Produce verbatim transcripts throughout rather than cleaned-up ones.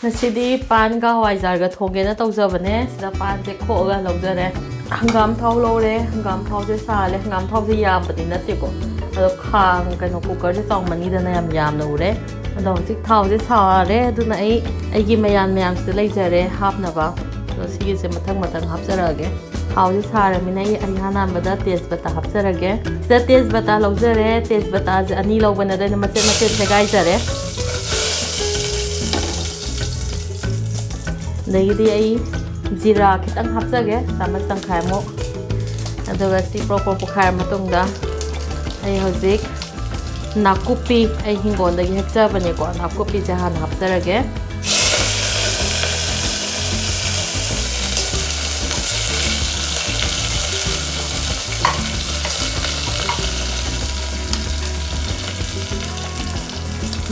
ꯉꯁꯤꯗꯤ ꯄꯥꯟꯒ ꯍꯋꯥꯏꯖꯥꯔꯒ ꯊꯣꯡꯒꯦꯅ ꯇꯧꯖꯕꯅꯦ꯫ ꯁꯤꯗ ꯄꯥꯟꯁꯦ ꯈꯣꯛꯑꯒ ꯂꯧꯖꯔꯦ꯫ ꯍꯪꯒꯥꯝ ꯊꯥꯎ ꯂꯧꯔꯦ, ꯍꯪꯒꯥꯝ ꯊꯥꯎꯁꯦ ꯁꯥꯍꯜꯂꯦ꯫ ꯍꯪꯒꯥꯝ ꯊꯥꯎꯁꯦ ꯌꯥꯝꯕꯗꯤ ꯅꯠꯇꯦꯀꯣ, ꯑꯗꯣ ꯈꯥꯡ ꯀꯩꯅꯣ ꯀꯨꯀꯔꯁꯦ ꯆꯥꯎꯃꯟꯈꯤꯗꯅ ꯌꯥꯝ ꯌꯥꯝꯅ ꯎꯔꯦ꯫ ꯑꯗꯣ ꯍꯧꯖꯤꯛ ꯊꯥꯎꯁꯦ ꯁꯥꯔꯦ, ꯑꯗꯨꯅ ꯑꯩ ꯑꯩꯒꯤ ꯃꯌꯥꯟ ꯃꯌꯥꯝꯁꯤꯗ ꯂꯩꯖꯔꯦ ꯍꯥꯞꯅꯕ꯫ ꯑꯗꯣ ꯁꯤꯒꯤꯁꯦ ꯃꯊꯪ ꯃꯊꯪ ꯍꯥꯞꯆꯔꯛꯑꯒꯦ꯫ ꯊꯥꯎꯁꯦ ꯁꯥꯔꯃꯤꯅ ꯑꯩ ꯑꯍꯥꯟꯕꯗ ꯇꯦꯖꯄꯇꯥ ꯍꯥꯞꯆꯔꯒꯦ꯫ ꯁꯤꯗ ꯇꯦꯖꯄꯇꯥ ꯂꯧꯖꯔꯦ꯫ ꯇꯦꯖꯄꯇꯥꯁꯦ ꯑꯅꯤ ꯂꯧꯕꯅꯦ, ꯑꯗ ꯑꯩꯅ ꯃꯆꯦꯠ ꯃꯆꯦꯠ ꯁꯦꯒꯥꯏꯖꯔꯦ꯫ ꯑꯗꯒꯤꯗꯤ ꯑꯩ ꯖꯤꯔꯥ ꯈꯤꯇꯪ ꯍꯥꯞꯆꯒꯦ, ꯆꯥꯃꯁ ꯇꯪꯈꯥꯏꯃꯨꯛ꯫ ꯑꯗꯨꯒ ꯁꯤ ꯄ꯭ꯔꯣꯛ ꯄ꯭ꯔꯣꯛ ꯄꯣꯛꯈꯥꯏꯔ ꯃꯇꯨꯡꯗ ꯑꯩ ꯍꯧꯖꯤꯛ ꯅꯥꯀꯨꯞꯄꯤ, ꯑꯩ ꯍꯤꯡꯒꯣꯜꯗꯒꯤ ꯍꯦꯛꯆꯕꯅꯦꯀꯣ, ꯅꯥꯀꯨꯞꯄꯤꯁꯦ ꯍꯥꯟꯅ ꯍꯥꯞꯆꯔꯒꯦ꯫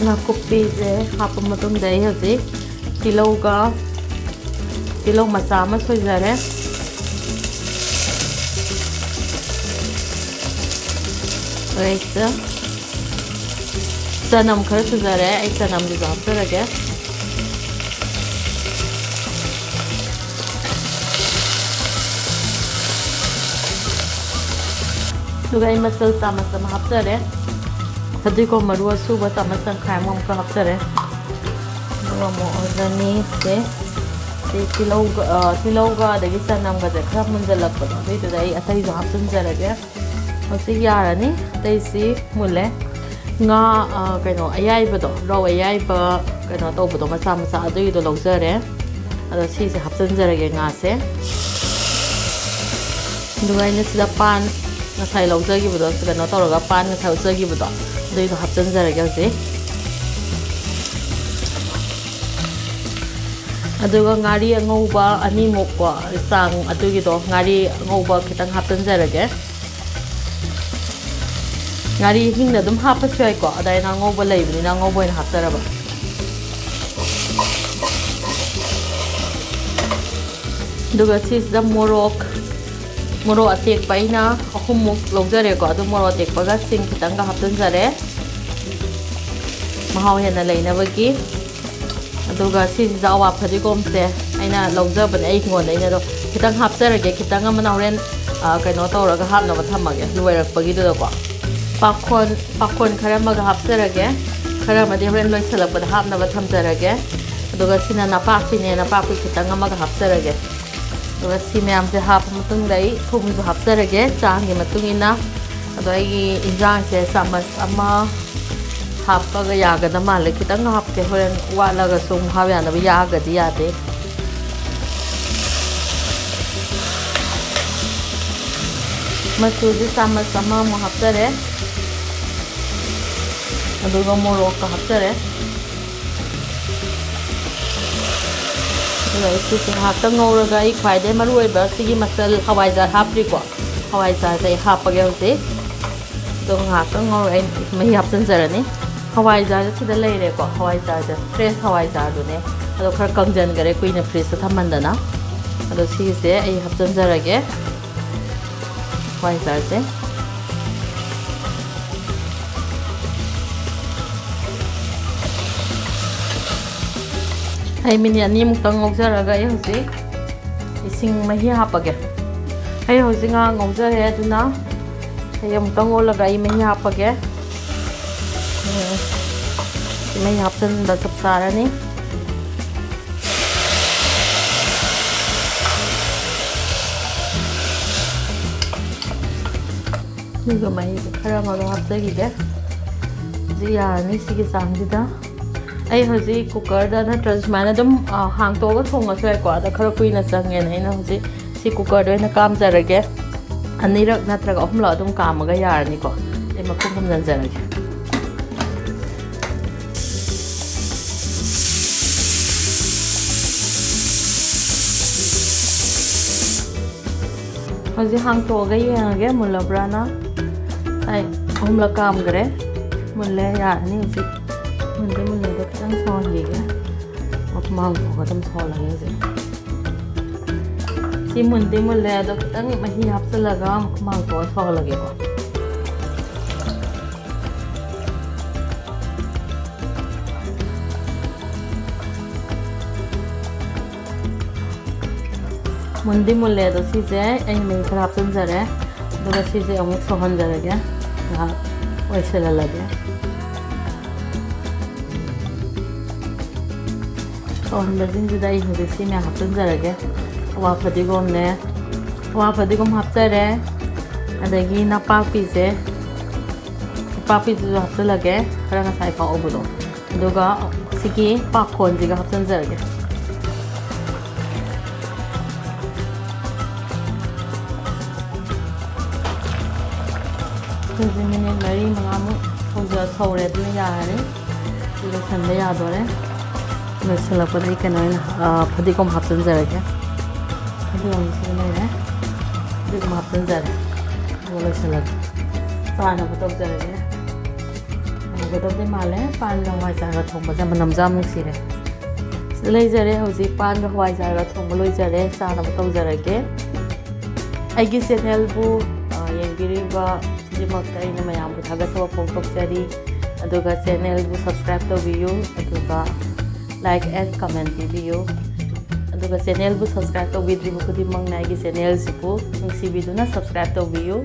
ꯅꯥꯀꯨꯞꯄꯤꯁꯦ ꯍꯥꯞꯄ ꯃꯇꯨꯡꯗ ꯑꯩ ꯍꯧꯖꯤꯛ ꯇꯤꯜꯍꯧꯒ, ꯇꯤꯜꯍꯧ ꯃꯆꯥ ꯑꯃ ꯁꯣꯏꯖꯔꯦ꯫ ꯑꯗꯩꯁꯤꯗ ꯆꯅꯝ ꯈꯔ ꯁꯨꯖꯔꯦ, ꯑꯩ ꯆꯅꯝꯗꯨꯁꯨ ꯍꯥꯞꯆꯔꯒꯦ꯫ ꯑꯗꯨꯒ ꯑꯩ ꯃꯆꯜ ꯆꯥꯃꯁ ꯑꯃ ꯍꯥꯞꯆꯔꯦ꯫ ꯐꯗꯤꯒꯣꯝ ꯃꯔꯨ ꯑꯁꯨꯕ ꯆꯥꯃꯁ ꯇꯪꯈꯥꯏ ꯑꯃ ꯑꯃꯨꯛꯀ ꯍꯥꯞꯆꯔꯦ꯫ ꯑꯗꯨꯒ ꯑꯃꯨꯛ ꯑꯣꯏꯔꯅꯤ ꯁꯦ꯫ ꯁꯤ ꯇꯤꯜꯍꯧꯒ, ꯑ, ꯇꯤꯜꯍꯧꯒ ꯑꯗꯒꯤ ꯆꯅꯝꯒꯁꯦ ꯈꯔ ꯃꯨꯟꯖꯜꯂꯛꯄꯗꯣ, ꯑꯗꯨꯏꯗꯨꯗ ꯑꯩ ꯑꯇꯩꯁꯨ ꯍꯥꯞꯆꯤꯟꯖꯔꯒꯦ꯫ ꯍꯧꯖꯤꯛ ꯌꯥꯔꯅꯤ, ꯑꯇꯩꯁꯤ ꯃꯨꯜꯂꯦ꯫ ꯉꯥ, ꯑ, ꯀꯩꯅꯣ ꯑꯌꯥꯏꯕꯗꯣ, ꯔꯧ ꯑꯌꯥꯏꯕ ꯀꯩꯅꯣ ꯇꯧꯕꯗꯣ, ꯃꯆꯥ ꯃꯆꯥ, ꯑꯗꯨꯒꯤꯗꯣ ꯂꯧꯖꯔꯦ꯫ ꯑꯗꯣ ꯁꯤꯁꯦ ꯍꯥꯞꯆꯤꯟꯖꯔꯒꯦ, ꯉꯥꯁꯦ꯫ ꯑꯗꯨꯒ ꯑꯩꯅ ꯁꯤꯗ ꯄꯥꯟ ꯉꯁꯥꯏ ꯂꯧꯖꯈꯤꯕꯗꯣ, ꯀꯩꯅꯣ ꯇꯧꯔꯒ ꯄꯥꯟ ꯉꯁꯥꯏ ꯂꯧꯖꯈꯤꯕꯗꯣ, ꯑꯗꯨꯏꯗꯣ ꯍꯥꯞꯆꯤꯟꯖꯔꯒꯦ ꯍꯧꯖꯤꯛ꯫ ꯑꯗꯨꯒ ꯉꯥꯔꯤ ꯑꯉꯧꯕ ꯑꯅꯤꯃꯨꯛꯀꯣ, ꯆꯥꯡ ꯑꯗꯨꯒꯤꯗꯣ ꯉꯥꯔꯤ ꯑꯉꯧꯕ ꯈꯤꯇꯪ ꯍꯥꯞꯆꯤꯟꯖꯔꯒꯦ꯫ ꯉꯥꯔꯤ ꯍꯤꯡꯅ ꯑꯗꯨꯝ ꯍꯥꯞꯄꯁꯨ ꯌꯥꯏꯀꯣ, ꯑꯗ ꯑꯩꯅ ꯑꯉꯧꯕ ꯂꯩꯕꯅꯤꯅ ꯑꯉꯧꯕ ꯑꯣꯏꯅ ꯍꯥꯞꯆꯔꯕ꯫ ꯑꯗꯨꯒ ꯁꯤꯁꯤꯗ ꯃꯣꯔꯣꯛ, ꯃꯣꯔꯣꯛ ꯑꯇꯦꯛꯄ ꯑꯩꯅ ꯑꯍꯨꯝꯃꯨꯛ ꯂꯧꯖꯔꯦꯀꯣ, ꯑꯗꯨ ꯃꯣꯔꯣꯛ ꯑꯇꯦꯛꯄꯒ ꯁꯤꯡ ꯈꯤꯇꯪꯒ ꯍꯥꯞꯆꯤꯟꯖꯔꯦ, ꯃꯍꯥꯎ ꯍꯦꯟꯅ ꯂꯩꯅꯕꯒꯤ꯫ ꯑꯗꯨꯒ ꯁꯤꯁꯤꯗ ꯑꯋꯥ ꯐꯗꯤꯒꯣꯝꯁꯦ ꯑꯩꯅ ꯂꯧꯖꯕꯅꯦ ꯑꯩ ꯍꯤꯡꯒꯣꯜꯗꯩꯅ, ꯑꯗꯣ ꯈꯤꯇꯪ ꯍꯥꯞꯆꯔꯒꯦ, ꯈꯤꯇꯪ ꯑꯃꯅ ꯍꯣꯔꯦꯟ, ꯑ, ꯀꯩꯅꯣ ꯇꯧꯔꯒ ꯍꯥꯞꯅꯕ ꯊꯝꯃꯒꯦ ꯂꯣꯏꯔꯛꯄꯒꯤꯗꯨꯗꯀꯣ꯫ ꯄꯥꯈꯣꯟ, ꯄꯥꯈꯣꯟ ꯈꯔ ꯑꯃꯒ ꯍꯥꯞꯆꯔꯒꯦ, ꯈꯔ ꯑꯃꯗꯤ ꯍꯣꯔꯦꯟ ꯂꯣꯏꯁꯤꯜꯂꯛꯄꯗ ꯍꯥꯞꯅꯕ ꯊꯝꯖꯔꯒꯦ꯫ ꯑꯗꯨꯒ ꯁꯤꯅ ꯅꯄꯥꯛꯄꯤꯅꯦ, ꯅꯄꯥꯛꯄꯤ ꯈꯤꯇꯪ ꯑꯃꯒ ꯍꯥꯞꯆꯔꯒꯦ꯫ ꯑꯗꯨꯒ ꯁꯤ ꯃꯌꯥꯝꯁꯦ ꯍꯥꯞꯄ ꯃꯇꯨꯡꯗ ꯑꯩ ꯊꯨꯝꯁꯨ ꯍꯥꯞꯆꯔꯒꯦ ꯆꯥꯡꯒꯤ ꯃꯇꯨꯡ ꯏꯟꯅ꯫ ꯑꯗꯣ ꯑꯩꯒꯤ ꯏꯟꯖꯥꯡꯁꯦ ꯆꯥꯃꯁ ꯑꯃ ꯍꯥꯞꯄꯒ ꯌꯥꯒꯗ ꯃꯥꯜꯂꯦ꯫ ꯈꯤꯇꯪ ꯍꯥꯞꯀꯦ, ꯍꯣꯔꯦꯟ ꯋꯥꯠꯂꯒꯁꯨ ꯑꯃꯨꯛ ꯍꯥꯞ ꯌꯥꯅꯕ, ꯌꯥꯛꯑꯒꯗꯤ ꯌꯥꯗꯦ꯫ ꯃꯆꯨꯁꯦ ꯆꯥꯃꯁ ꯑꯃꯃꯨꯛ ꯍꯥꯞꯆꯔꯦ꯫ ꯑꯗꯨꯒ ꯃꯣꯔꯣꯛꯀ ꯍꯥꯞꯆꯔꯦ꯫ ꯑꯗꯨꯒ ꯑꯩ ꯁꯤꯁꯦ ꯉꯥꯏꯍꯥꯛꯇꯪ ꯉꯧꯔꯒ, ꯑꯩ ꯈ꯭ꯋꯥꯏꯗꯩ ꯃꯔꯨꯑꯣꯏꯕ ꯁꯤꯒꯤ ꯃꯆꯜ ꯍꯋꯥꯏꯖꯥꯔ ꯍꯥꯞꯇ꯭ꯔꯤꯀꯣ꯫ ꯍꯋꯥꯏꯖꯥꯔꯁꯦ ꯑꯩ ꯍꯥꯞꯄꯒꯦ ꯍꯧꯖꯤꯛ꯫ ꯑꯗꯨꯒ ꯉꯥꯏꯍꯥꯛꯇꯪ ꯉꯧꯔꯒ ꯑꯩ ꯃꯍꯤ ꯍꯥꯞꯆꯤꯟꯖꯔꯅꯤ꯫ ꯍꯋꯥꯏꯖꯥꯔꯁꯦ ꯁꯤꯗ ꯂꯩꯔꯦꯀꯣ꯫ ꯍꯋꯥꯏꯖꯥꯔꯁꯦ fresh ꯍꯋꯥꯏꯖꯥꯔꯗꯨꯅꯦ꯫ ꯑꯗꯣ ꯈꯔ ꯀꯪꯖꯟꯈꯔꯦ ꯀꯨꯏꯅ fridgeꯇ ꯊꯝꯃꯟꯗꯅ꯫ ꯑꯗꯣ ꯁꯤꯁꯦ ꯑꯩ ꯍꯥꯞꯆꯤꯟꯖꯔꯒꯦ꯫ ꯍꯋꯥꯏꯖꯥꯔꯁꯦ꯫ ꯑꯩ ꯃꯤꯅꯤꯠ ꯑꯅꯤꯃꯨꯛꯇꯪ ꯉꯧꯖꯔꯒ ꯑꯩ ꯍꯧꯖꯤꯛ ꯏꯁꯤꯡ ꯃꯍꯤ ꯍꯥꯞꯄꯒꯦ꯫ ꯑꯩ ꯍꯧꯖꯤꯛ ꯉꯥ ꯉꯧꯖꯔꯦ, ꯑꯗꯨꯅ ꯑꯩ ꯑꯃꯨꯛꯇꯪ ꯑꯣꯜꯂꯒ ꯑꯩ ꯃꯍꯤ ꯍꯥꯞꯄꯒꯦ꯫ ꯎꯝ, ꯃꯍꯤ ꯍꯥꯞꯆꯤꯟꯕ ꯆꯞ ꯆꯥꯔꯅꯤ꯫ ꯑꯗꯨꯒ ꯃꯍꯤꯁꯦ ꯈꯔ ꯑꯃꯒ ꯍꯥꯞꯆꯈꯤꯒꯦ꯫ ꯍꯧꯖꯤꯛ ꯌꯥꯔꯅꯤ ꯁꯤꯒꯤ ꯆꯥꯡꯁꯤꯗ꯫ ꯑꯩ ꯍꯧꯖꯤꯛ cookerꯗ ꯅꯠꯇ꯭ꯔꯁꯨ ꯁꯨꯃꯥꯏꯅ ꯑꯗꯨꯝ, ꯑ, ꯍꯥꯡꯇꯣꯛꯑꯒ ꯊꯣꯡꯉꯁꯨ ꯌꯥꯏꯀꯣ꯫ ꯑꯗ ꯈꯔ ꯀꯨꯏꯅ ꯆꯪꯉꯦꯅ ꯑꯩꯅ ꯍꯧꯖꯤꯛ ꯁꯤ cookerꯗ ꯑꯣꯏꯅ ꯀꯥꯝꯖꯔꯒꯦ꯫ ꯑꯅꯤꯔꯛ ꯅꯠꯇ꯭ꯔꯒ ꯑꯍꯨꯝꯂꯛ ꯑꯗꯨꯝ ꯀꯥꯝꯃꯒ ꯌꯥꯔꯅꯤꯀꯣ꯫ ꯑꯩ ꯃꯈꯨꯝ ꯈꯨꯝꯖꯤꯟꯖꯔꯒꯦ꯫ ꯍꯧꯖꯤꯛ ꯍꯥꯡꯇꯣꯛꯑꯒ ꯌꯦꯡꯉꯒꯦ ꯃꯨꯜꯂꯕ꯭ꯔꯥꯅ꯫ ꯑꯩ ꯑꯍꯨꯝꯂꯛ ꯀꯥꯝꯈ꯭ꯔꯦ꯫ ꯃꯨꯜꯂꯦ, ꯌꯥꯔꯅꯤ ꯍꯧꯖꯤꯛ꯫ ꯃꯨꯟꯗꯤ ꯃꯨꯜꯂꯦ, ꯑꯗꯣ ꯈꯤꯇꯪ ꯁꯧꯍꯟꯈꯤꯒꯦ꯫ ꯃꯈꯨꯝ ꯍꯥꯡꯗꯣꯛꯑꯒ ꯑꯗꯨꯝ ꯁꯧꯍꯜꯂꯒꯦ ꯍꯧꯖꯤꯛ꯫ ꯁꯤ ꯃꯨꯟꯗꯤ ꯃꯨꯜꯂꯦ, ꯑꯗꯣ ꯈꯤꯇꯪ ꯃꯍꯤ ꯍꯥꯞꯆꯤꯜꯂꯒ ꯃꯈꯨꯝ ꯍꯥꯡꯗꯣꯛꯑꯒ ꯁꯧꯍꯜꯂꯒꯦꯀꯣ꯫ ꯃꯨꯟꯗꯤ ꯃꯨꯜꯂꯦ, ꯑꯗꯣ ꯁꯤꯁꯦ ꯑꯩ ꯃꯍꯤ ꯈꯔ ꯍꯥꯞꯆꯤꯟꯖꯔꯦ꯫ ꯑꯗꯨꯒ ꯁꯤꯁꯦ ꯑꯃꯨꯛ ꯁꯧꯍꯟꯖꯔꯒꯦ, ꯉꯥꯏꯍꯥꯛ ꯑꯣꯏꯁꯤꯜꯍꯜꯂꯒꯦ꯫ ꯁꯧꯍꯟꯕꯁꯤꯡꯁꯤꯗ ꯑꯩ ꯍꯧꯖꯤꯛ ꯁꯤ ꯃꯌꯥꯝ ꯍꯥꯞꯆꯤꯟꯖꯔꯒꯦ꯫ ꯑꯋꯥ ꯐꯗꯤꯒꯣꯝꯅꯦ, ꯑꯋꯥ ꯐꯗꯤꯒꯣꯝ ꯍꯥꯞꯆꯔꯦ꯫ ꯑꯗꯒꯤ ꯅꯄꯥꯛꯄꯤꯁꯦ, ꯅꯄꯥꯛꯄꯤꯗꯨꯁꯨ ꯍꯥꯞꯆꯤꯜꯂꯒꯦ, ꯈꯔ ꯉꯁꯥꯏ ꯀꯛꯍꯧꯕꯗꯣ꯫ ꯑꯗꯨꯒ ꯁꯤꯒꯤ ꯄꯥꯈꯣꯟꯁꯤꯒ ꯍꯥꯞꯆꯤꯟꯖꯔꯒꯦ꯫ ꯁꯤꯁꯦ ꯃꯤꯅꯤꯠ ꯃꯔꯤ ꯃꯉꯥꯃꯨꯛ ꯁꯧꯖ-, ꯁꯧꯔꯦ, ꯑꯗꯨꯅ ꯌꯥꯔꯅꯤ꯫ ꯁꯤ ꯂꯣꯏꯁꯟꯕ ꯌꯥꯗꯣꯔꯦ꯫ ꯂꯣꯏꯁꯤꯜꯂꯛꯄꯗ ꯑꯩ ꯀꯩꯅꯣ ꯑꯣꯏꯅ, ꯑ, ꯐꯗꯤꯒꯣꯝ ꯍꯥꯞꯆꯤꯟꯖꯔꯒꯦ꯫ ꯐꯗꯤꯒꯣꯝꯁꯤ ꯂꯩꯔꯦ꯫ ꯐꯗꯤꯒꯣꯝ ꯍꯥꯞꯆꯤꯟꯖꯔꯦ꯫ ꯑꯗꯨꯒ ꯂꯣꯏꯁꯤꯜꯂꯒꯦ꯫ ꯆꯥꯅꯕ ꯇꯧꯖꯔꯒꯦ꯫ ꯍꯥꯎꯒꯗꯧꯗꯤ ꯃꯥꯜꯂꯦ꯫ ꯄꯥꯟꯒ ꯍꯋꯥꯏꯖꯥꯔꯒ ꯊꯣꯡꯕꯁꯦ ꯃꯅꯝꯁꯦ ꯌꯥꯝ ꯅꯨꯡꯁꯤꯔꯦ꯫ ꯁꯤꯗ ꯂꯩꯖꯔꯦ ꯍꯧꯖꯤꯛ ꯄꯥꯟꯒ ꯍꯋꯥꯏꯖꯥꯔꯒ ꯊꯣꯡꯕ ꯂꯣꯏꯖꯔꯦ꯫ ꯆꯥꯅꯕ ꯇꯧꯖꯔꯒꯦ꯫ ꯑꯩꯒꯤ ꯆꯦꯅꯦꯜꯕꯨ, ꯑ, ꯌꯦꯡꯕꯤꯔꯤꯕ ꯈꯨꯗꯤꯡꯃꯛꯇ ꯑꯩꯅ ꯃꯌꯥꯝꯕꯨ ꯊꯥꯒꯠꯆꯕ ꯐꯣꯡꯗꯣꯛꯆꯔꯤ꯫ ꯑꯗꯨꯒ ꯆꯦꯅꯦꯜꯕꯨ subscribe ꯇꯧꯕꯤꯌꯨ꯫ ꯑꯗꯨꯒ like and comment ꯄꯤꯕꯤꯌꯨ꯫ ꯑꯗꯨꯒ ꯆꯦꯅꯦꯜꯕꯨ subscribe ꯇꯧꯕꯤꯗ꯭ꯔꯤꯕ ꯈꯨꯗꯤꯡꯃꯛꯅ ꯑꯩꯒꯤ ꯆꯦꯅꯦꯜꯁꯤꯕꯨ ꯅꯨꯡꯁꯤꯕꯤꯗꯨꯅ subscribe ꯇꯧꯕꯤꯌꯨ꯫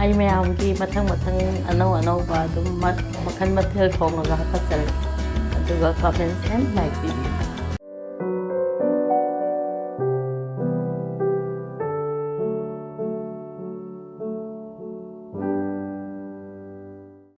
ꯑꯩ ꯃꯌꯥꯝꯒꯤ ꯃꯊꯪ ꯃꯊꯪ ꯑꯅꯧ ꯑꯅꯧꯕ ꯑꯗꯨꯝ ꯃ-, ꯃꯈꯜ ꯃꯊꯦꯜ ꯊꯣꯡꯉꯒ ꯍꯥꯞꯀꯠꯆꯔꯛꯀꯦ꯫ ꯑꯗꯨꯒ comments and like ꯄꯤꯕꯤꯌꯨ꯫